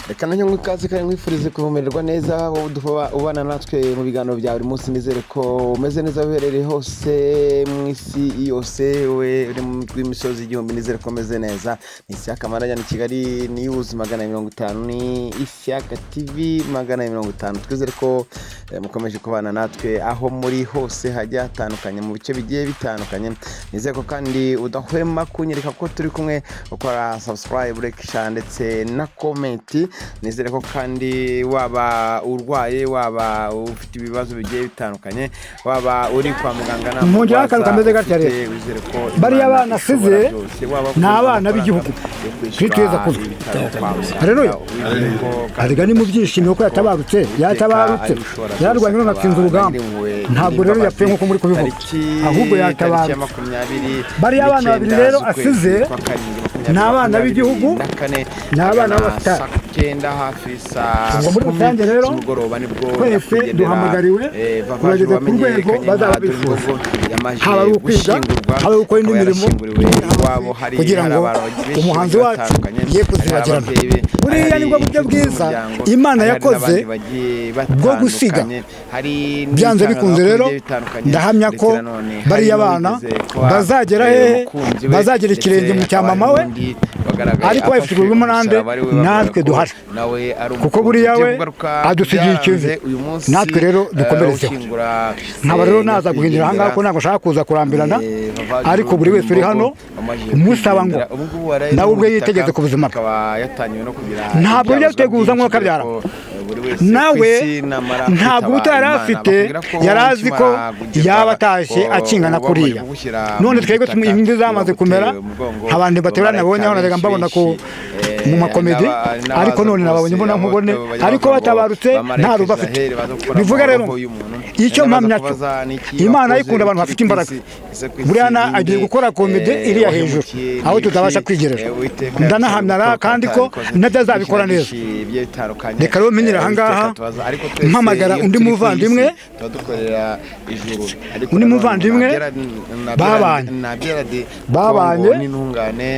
Reka nanjye nguhe ikaze kandi nkwifurize kumererwa neza, wowe ubana natwe mu biganiro bya buri munsi. Nizere ko umeze neza aho uherereye hose mu isi yose, we uri mu rw'imisozi igihumbi, nizere ko umeze neza. Ni Ishyaka Maranya, ni Kigali News 250, ni Ishyaka TV 250. Twizere ko mukomeje kubana natwe aho muri hose hagiye hatandukanye, mu bice bigiye bitandukanye. Nizere ko kandi udahwema kunyereka ko turi kumwe, ukora subscribe, like, share ndetse na comment. Nizere ko kandi waba urwaye, waba ufite ibibazo bigiye bitandukanye, waba uri kwa muganga nta Mpongeraho akantu murwaza kameze gatya ufite, rero. wizere ko Bariya Imana bana ishobora asize byose. Waba ni ufite abana b'igihugu. yo kwishyura Kristo Yesu akuzwe. ibitaro kwa muganga, Haleluya. wizere ko kandi Arega ni mu byishimo ko yatabarutse, Uwiteka yatabarutse, ari ushobora byose, yararwanye none atsinze akaba urugamba. nyirimpuhwe, Ntabwo rero nyir'imbabazi. yapfuye nk'uko muri kubivuga, ahubwo Tariki ya yatabarutse. 29 Bariya bana babiri rero z'ukwezi asize kwa karindwi, 20 ni abana b'igihugu, 24, ni abana agana b'abasitari. saa 9, hafi saa Ubwo muri 10 rusange rero, z'umugoroba nibwo twese nyakwigendera, duhamagariwe Vavaje kubageza ku rwego wamenyekanye bazaba nka bifuza. Dorimbogo, yamaze Haba ari ukwiga, gushyingurwa, haba ari gukora indi akaba mirimo, yarashyinguriwe iwabo. Hari kugira hari ngo abantu benshi umuhanzi bagiye wacu batandukanye, ye hari kuzibagirana. ababyeyi be, Buriya hari nibwo buryo inshuti bwiza z'umuryango, Imana hari yakoze n'abandi bagiye bwo gusiga. batandukanye, hari Byanze bikunze n'itangazamakuru rero bigiye bitandukanye, ndahamya ndetse ko nanone bariya hari bana n'uwigeze kuba, bazagera hehe, umukunzi we, bazagera ndetse ikirenge mu cya hakaba mama hari we, n'undi wagaragaye ariko afashe babifashijwemo nande? umusaraba, ari we bavuga Natwe ko duhari. nawe ari Kuko umukunzi. buriya Tugiye we kugaruka adusigiye byaranze ikivi, uyu munsi, natwe rero dukomerezeho. ushyingura, Nkaba rero naza guhindura ahangaha ko ntabwo nshaka kuza kurambirana, Vavaje ariko buri wese uri hano wamajije musaba ngo kwigendera. Ubu ngubu waraye nawe mu ubwe butaka, yitegeze ku buzima bwe. akaba yatangiwe no kugira Ntabwo ibyago bijya biteguza byinshi, nk'uko abyara. dore ko, buri wese Nawe ku isi namara ntabwo kwitaba ubuto yari Imana, afite, bakubwira ko yari azi ko ukimara kugerwa, yaba atashye ko akingana uba kuriya. bari kugushyira None mu twebwe butaka, imvi zamaze kumera, baguteye umugongo, abantu baterana nabonye aho najyaga mbabona ko benshi, mu makomedi, ariko n'abaza none nababonye rwose, mbona abo nkubone, bajya ariko bavuga ngo batabarutse bamarayika nta ruba afite. Israheli baza gukora Bivuga rero amaboko y'umuntu. icyo Hari n'abaza mpamya cyo, kubaza n'iki Imana wakoze ikunda abantu ukiri bafite ku imbaraga. isi, ese ku isi Buriya ninde, agiye gukora komedi iriya hejuru wahemukiye, aho n'iki, tutabasha kwigerera. Uwiteka Ndanahamya yabisabye kandi ko utabikoze, nabyo azabikora neza. byinshi bigiye bitandukanye. Reka rero menyere ahangaha, Uwiteka tubaza, ariko twese mpamagara iyo undi turi ku isi, muvandimwe, tuba dukorera ijuru. Ariko undi nanone muvandimwe babanye. na Gerard Babanye. Kongo n'intungane,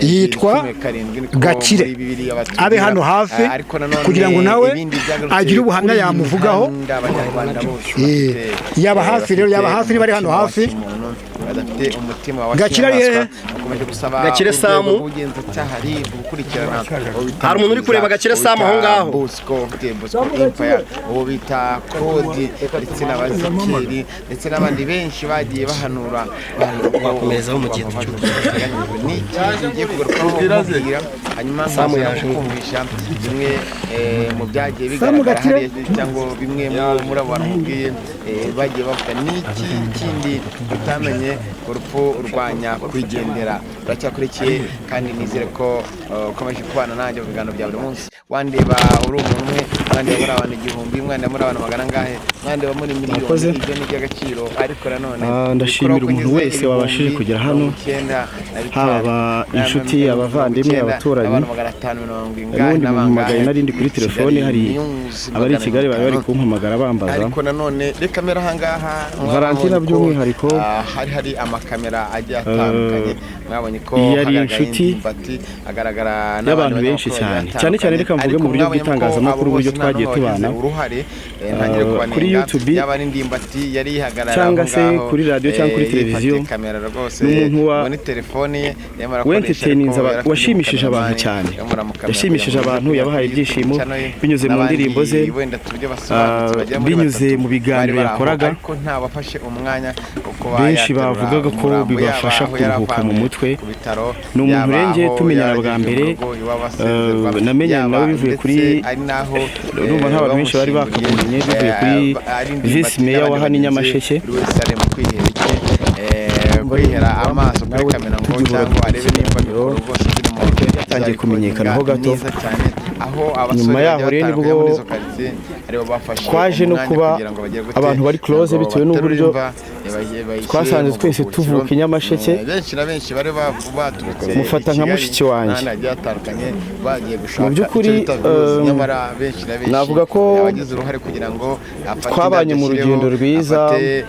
Yitwa 17 niko Gakire. muri Bibiliya batubwira. Abe hano hafi Ariko nanone kugira ngo nawe ibindi byagarutse agire ubuhamya kuri iyi yamuvugaho. mihanda, Abanyarwanda bose Yaba hafi rero, yaba bafite hafi niba ari hano umutima wa hafi. kimuntu, badafite umutima wa Gakire ari kinyamaswa, hehe? bakomeje gusaba Gakire urwego Samu. rw'ubugenzacyaha RIB gukurikirana uwo bita Hari umuntu uri kureba Gakire Samu aho ngaho. Bosco ufite Bosco Empire, uwo bita Claude ndetse n'abazikeri ndetse n'abandi benshi bagiye bahanura Wakomerezaho mu gihe n'iki ngiye kugarukaho nkubwira, hanyuma Samu nkaza no yaje. kukumvisha bimwe mu byagiye Samu bigaragara Gakire. hariya, cyangwa bimwe muri abo bantu nkubwiye bagiye bavuga n'iki kindi utamenye ku rupfu rwa nyakwigendera. Uracyakurikiye kandi nizere ko ukomeje kubana nanjye mu biganiro bya buri munsi. Wandeba uri umuntu umwe, mwandeba muri abantu 1000, mwandeba muri abantu magana angahe, mwandeba muri miliyoni, Murakoze. ibyo ni iby'agaciro, ariko nanone Ndashimira bikora ko umuntu ngeze wese wabashije kugera hano, 95,000, haba inshuti, abavandimwe, abaturanyi. abantu 540 N'ubundi mumpamagaye n'abangahe. narindi kuri telefone, Kigali hari News abari i Kigali bari bari 500. kumpamagara bambaza. Ariko nanone reka kamera ahangaha Valentina mwabonye ko, by'umwihariko, hari hari amakamera agiye atandukanye, mwabonye ko yari hagaragaye inshuti Ndimbati, hagaragara y'abantu n'abandi benshi banyamakuru cyane. bagiye Cyane cyane reka mvuge mu buryo ariko mwabonye ko bw'itangazamakuru, abo uburyo bose twagiye nta n'umwe tubana. wagize uruhare, ntangire kubanenga, Kuri YouTube yaba ari Ndimbati yari yihagarara cyangwa aho se ngaho, kuri radio cyangwa kuri yifatiye televiziyo, kamera rwose, ni umuntu ngo ni telefone ye yarimo arakoresha, wentertaininze ariko yari afite washimishije abantu n'umukameramani, cyane. yarimo aramukamera Yashimishije kugira ngo abantu, ajye yabahaye kuri YouTube ibyishimo channel ye, binyuze mu n'abandi ndirimbo ze, wenda tubyo basobanutse bagera muri binyuze batatu mu biganiro bari bari aho, yakoraga. ariko ntawafashe umwanya wo kuba Benshi yaterura bavugaga ko umurambo, yaba bibafasha aho yari kuruhuka mu avanywe mutwe. ku bitaro, Ni umuntu yaba renge aho tumenyana bwa yaragejejwe mbere, mu rugo iwabo asezerwa, namenyanye yaba nawe bivuye ndetse kuri ari naho, urumva nta bantu benshi bari bamushyinguye, bakamumenye, bivuye kuri ari Ndimbati visi meya n'abandi wa hano i bagenzi be, Nyamasheke. buri wese ari mu kwihera iki, kwihera amaso kuri Nawe kamera ngo tugihura cyangwa arebe nimba ikiganiro, mikoro rwose zirimo yatangiye kumenyekanaho gato. neza cyane, aho Aho abasore Nyuma yaho bagiye rero batandukanye nibwo muri izo quartier aribo bafashe twaje no umwanya kuba kugira ngo bagere gute, abantu bari close ngo bitewe baterure n'uburyo imva, bayishyire twasanze mu twese buruhukiro. tuvuka i Nyamasheke. Benshi na benshi bari baturutse Mufata i nka Kigali mushiki wanjye. n'ahandi hagiye hatandukanye bagiye gushaka Mu by'ukuri, icyo bita views. Nyamara benshi na benshi navuga ko abagize uruhare kugira ngo afate twabanye mu indabyo rugendo ashyireho, rwiza, afate,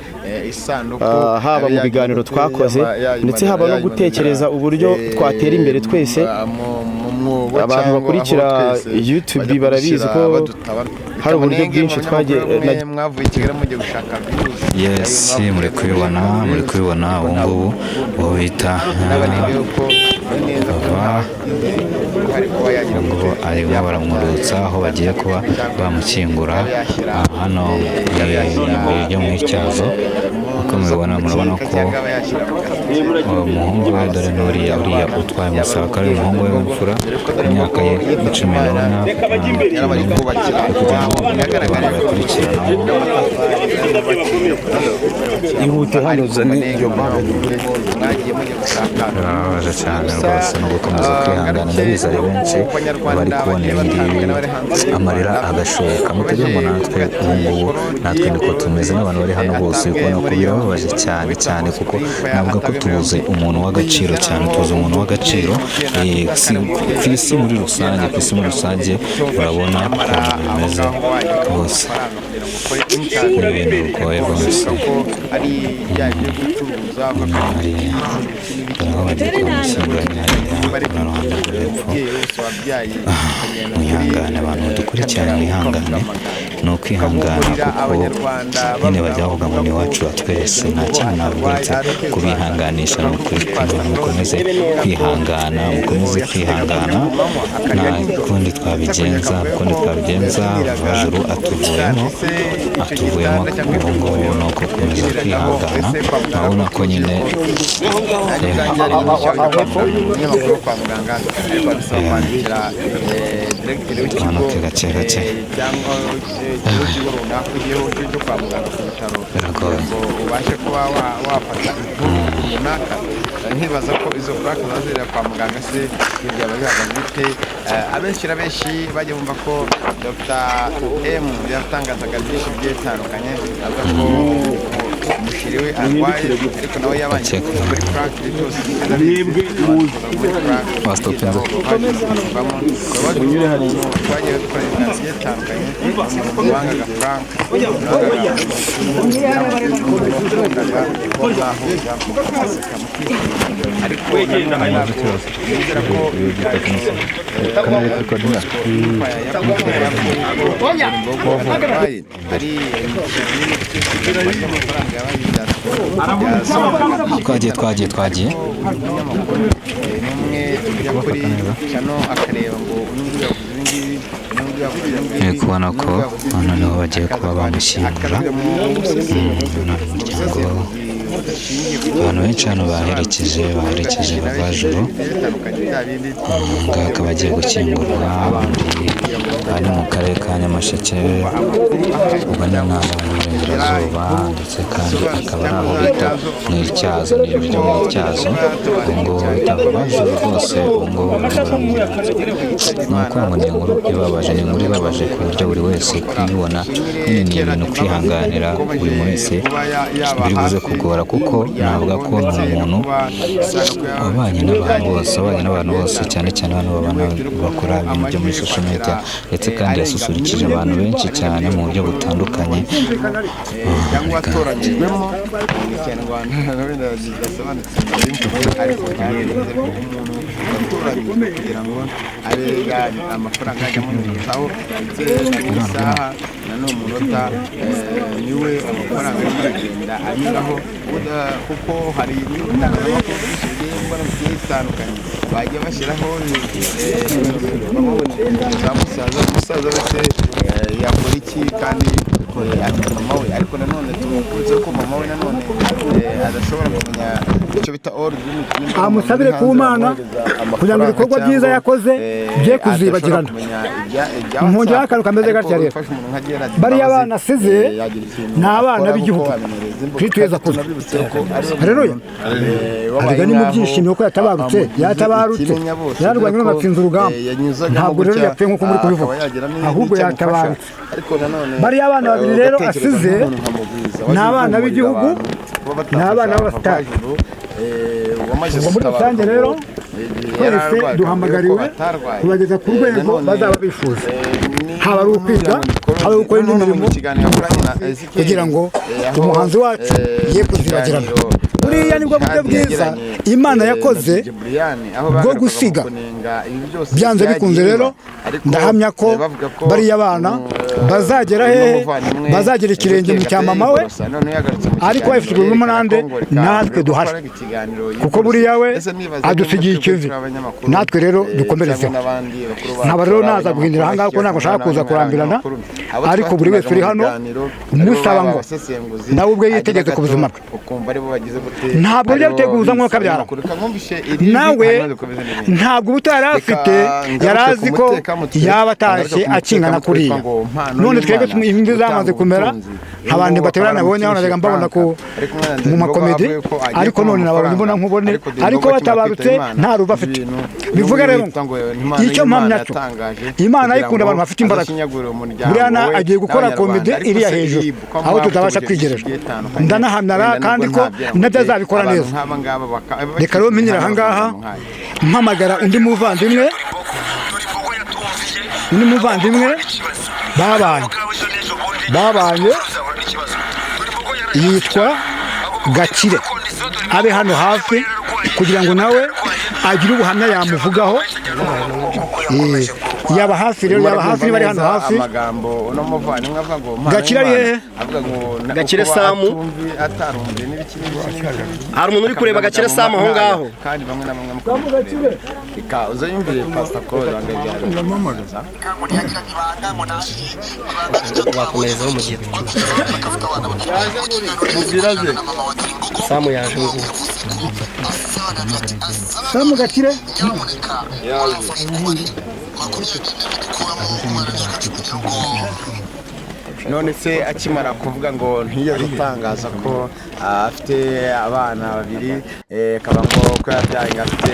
isanduku, haba abe mu biganiro yagize twakoze, ndetse haba no yayimanura, gutekereza uburyo twatera imbere twese. mu mwobo Abantu cyangwa aho bakurikira twese YouTube bajya barabizi kudushyira ko badutaba. hari uburyo Reka munenge bwinshi mu twagiye banyamakuru mwe mwavuye i Kigali mugiye gushaka views. Yes, muri kubibona, muri kubibona ubu ngubu uwo bita N'abanenge yuko neza ko Bava. uruhare kuba yagira ubu ngubu arimo baramwurutsa aho bagiye kuba bamushyingura hano ryo mu Ityazo. Uko mubibona, murabona ko uwo muhungu we, dore n'uriya, uriya utwaye umusaraba ari umuhungu we w'imfura ku myaka ye 14, kugira ngo abantu bakurikiranaho. Ihute hano, uzane iyo bag. Mwagiye mujya gushaka. Birababaje cyane rwose no gukomeza kwihangana. Ndabizi ari benshi bari kubona ibi ngibi amarira agashoka mutagira ngo natwe ubu ngubu natwe niko tumeze. N'abantu bari hano bose uri kubona ko birababaje cyane cyane, kuko navuga ko tubuze umuntu w'agaciro cyane, tubuze umuntu w'agaciro ku isi muri rusange, ku isi muri rusange. Urabona ukuntu bimeze rwose, ni ibintu bigoye rwose. Ari bya byo gucuruza. Hari aho bagiye kubamushyingura, ni hariya ku ruhande rwo hepfo. Mwihangane abantu badukurikirana, mwihangane, ni ukwihangana kuko nyine bajya bavuga ngo ni iwacu wa twese. Nta kintu navuga uretse kubihanganisha. Ni ukuri kw'Imana, mukomeze kwihangana, mukomeze kwihangana, nta kundi twabigenza, kundi twabigenza. Vajuru atuvuyemo, atuvuyemo ubu ngubu, ni uko gukomeza kwihangana. Urabona ko nyine Umunyamakuru kwa muganga ariko bisaba kwandikira diregiteri w'ikigo Tumanuke gake gake. Cyangwa ikigo kigo runaka ugiyeho cyo kwa muganga ku bitaro Biragoye. ngo ubashe kuba wafata inkuru runaka. Nkibaza ko izo purake ziba ziri kwa muganga se byaba bihagaze bite? Abenshi na benshi bajya bumva ko Dr M yatangazaga byinshi bigiye bitandukanye, avuga ko umushiri we arwaye, ariko nawe yabanje kuza muri purake byose. Wasitopinze. Twagiye dukora ibiganiro bigiye bitandukanye, wangaga Frank, wakundaga mugaseka mukishima, ariko ntabwo nizera ko Twagiye, twagiye, twagiye. N'umwe ujya kuri channel akareba ngo uyu nguyu yavuze ibi ngibi, uyu nguyu yavuze ibi ngibi, Uri kubona ko hano niho bagiye kuba bamushyingura. Ni umuryango, abantu benshi hano baherekeje, baherekeje Bavajuru. Ngaka bagiye gukingurwa muri aha ni mu karere ka Nyamasheke, ubwo ni intara y'Iburengerazuba, ndetse kandi akaba ari aho bita mu Ityazo, ni ibyo mu Ityazo. Ubu ngubu bita Bavajuru rwose, ubu ngubu ni ukuvuga ngo ni inkuru ibabaje, ni inkuru ibabaje ku buryo buri wese kuyibona nyine ni ibintu kwihanganira buri muntu wese biri buze kugora, kuko navuga ko ni umuntu wabanye n'abantu bose, wabanye n'abantu bose, cyane cyane bano babana bakora ibintu byo muri social media, ndetse kandi yasusurukije abantu benshi cyane mu buryo butandukanye. Cyangwa watoranyijwemo mu Kinyarwanda wenda kidasobanutse, ariko umuntu watoranyijwe kugira ngo abe amafaranga ajya amutaho, ndetse na buri saha na n'uwo munota niwe amafaranga arimo aragenda anyuraho, kuko hari n'ibitangazamakuru byinshi bigiye mbona bigiye bitandukanye bagiye bashyiraho za musaza, musaza wese. Yakora iki kandi afite mama we? Ariko nanone tumukunze ko mama we nanone adashobora kumenya icyo bita all limit. Amusabire ku Mana kugira ngo ibikorwa byiza yakoze bye kuzibagirana. Nkongeraho akantu kameze gatya rero. Bariya bana asize ni abana b'igihugu. Kristo Yezu akuzwe. Haleluya. Erega ni mu byishimo ko yatabarutse, yatabarutse, yararwanye none atsinze urugamba. Ntabwo rero yapfuye nk'uko muri kubivuga, ahubwo yatabarutse. Bariya bana babiri rero asize ni abana b'igihugu, ni abana b'abasitari. Ubwo muri rusange rero twese duhamagariwe kubageza ku rwego bazaba bifuza, haba ari ukwiga, haba ari gukora indi mirimo, kugira ngo umuhanzi wacu ye kuzibagirana. Buriya nibwo buryo bwiza Imana yakoze bwo gusiga. Byanze bikunze rero ndahamya ko bariya bana bazagera hehe, bazagera ikirenge mu cya mama we, ariko babifitemo nande natwe duhari, kuko buriya we adusigiye ikivi, natwe rero dukomerezeho. Nkaba rero naza guhindura ahangaha kuko ntabwo nshaka kuza kurambirana, ariko buri wese uri hano musaba ngo nawe ubwe yitegeze ku buzima bwe. Ntabwo bijya biteguza nk'uko abyara nawe, ntabwo ubuto yari afite yari azi ko yaba atashye akingana kuriya. None twebwe imvi zamaze kumera, abantu batebera nabonye aho najyaga mbabona ku mu makomedi, ariko none nababonye mbona nkubone, ariko batabarutse nta ruva afite. Bivuga rero ngo icyo mpamya cyo, Imana ayikunda abantu bafite imbaraga. Buriya agiye gukora komedi iriya hejuru aho tutabasha kwigerera. Ndanahamya kandi ko nabyo azabikora neza. Reka rero mpinyira ahangaha mpamagara undi muvandimwe babanye yitwa Gakire, abe hano hafi kugira ngo nawe agire ubuhamya yamuvugaho. Yaba hafi rero, yaba hafi niba ari hano hafi. Amagambo uno muvandimwe avuga ngo impano Gakire ari y'Imana, hehe? Avuga ngo Gakire uko Samu. Atarumviye n'ibiki n'ibiki n'ibiki. Hari umuntu uri kureba Gakire Samu aho ngaho. Kandi bamwe na bamwe mukureba. Reka uze yumvire Pastor Claude wangabyara. Wakomerezaho mu gihe Samu yaje ngubu. Samu Gakire. None se akimara kuvuga ngo ntiyigeze atangaza ko afite abana babiri, akaba ngo ko yabyaye ngo afite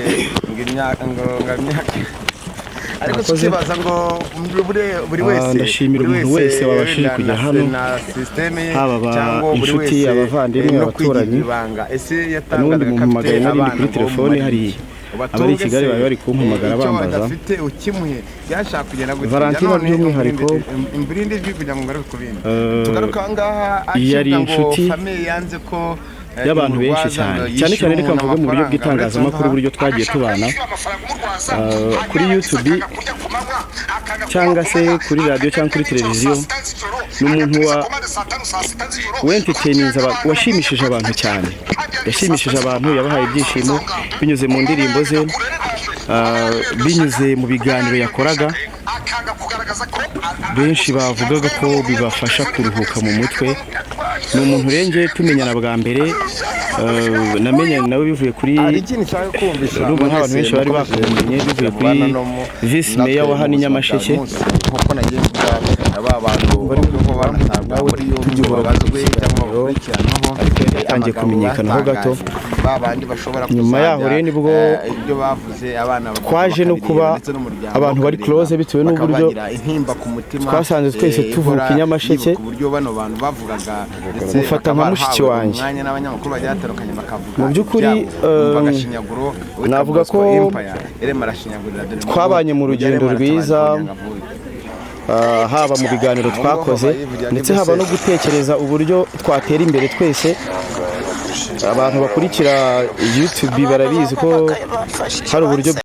ngo imyaka ngo imyaka, ariko tukibaza ngo buri wese Ndashimira buri umuntu wese wabashije wenda kujya hano, na système ye, haba cyangwa buri inshuti, wese, abavandimwe, no kwigirira abaturanyi. ibanga. Ese N'ubundi yatangazaga ko afite mumpamagaye nari ndi abana kuri ngo telefone, mumare hari iki? abari i Kigali Ubatunge bari bari kumpamagara icyo bambaza. badafite ukimuhe byashaka kugenda gutya. Valentina None by'umwihariko, imburinde ijwi kugira ngo ngaruke ku bindi. Tugaruke aha ngaha yari akivuga ngo inshuti famille yanze ko y'abantu benshi imurwaza cyane ngo cyane cyane. yishyure Reka umuntu mvuge mu buryo amafaranga. bw'itangazamakuru, uburyo twagiye tubana kuri YouTube cyangwa se kuri radiyo cyangwa kuri televiziyo, ni umuntu wa wentertaininze washimishije abantu cyane, yashimishije abantu, yabahaye ibyishimo binyuze mu ndirimbo ze, binyuze mu biganiro yakoraga. Benshi bavugaga ko bibafasha kuruhuka mu mutwe. Ni umuntu urengeye tumenyana bwa mbere, namenyanye nawe bivuye kuri Hari ikintu nshaka kumvisha urumva nk'abantu mwese benshi bari mukomeje bakamumenye bivuye kuri mubana no mu- visi natwe meya wa mu hano i buzima bwa Nyamasheke. buri munsi. Nkuko nagiye mvuga, ba bantu bavuga ko banatabwa muri yombi ngo babazwe cyangwa bakurikiranweho Yatangiye amagambo kumenyekanaho gato. batangaje. Ba bandi bashobora Nyuma yaho kuzajya, rero nibwo ibyo bavuze abana twaje no bakabireba kuba ndetse n'umuryango abantu bari bakabireba, close bitewe bakaba n'uburyo bagira intimba ku mutima, twasanze twese tuvuka ihora i Nyamasheke. yibuka uburyo bano bantu bavugaga ndetse Mufata nka bakaba mushiki barahawe wanjye. umwanya n'abanyamakuru bagiye batandukanye bakavuga Mu by'ukuri, ibyabo. Umva agashinyaguro, uwitwa navuga Bosco ko Empire, yarimo arashinyagurira dore ngo twabanye mu rugendo yarimo aratabara rwiza, kugira ngo avuge. Haba mu biganiro twakoze ndetse haba no gutekereza uburyo twatera imbere twese. Abantu bakurikira YouTube barabizi ko hari uburyo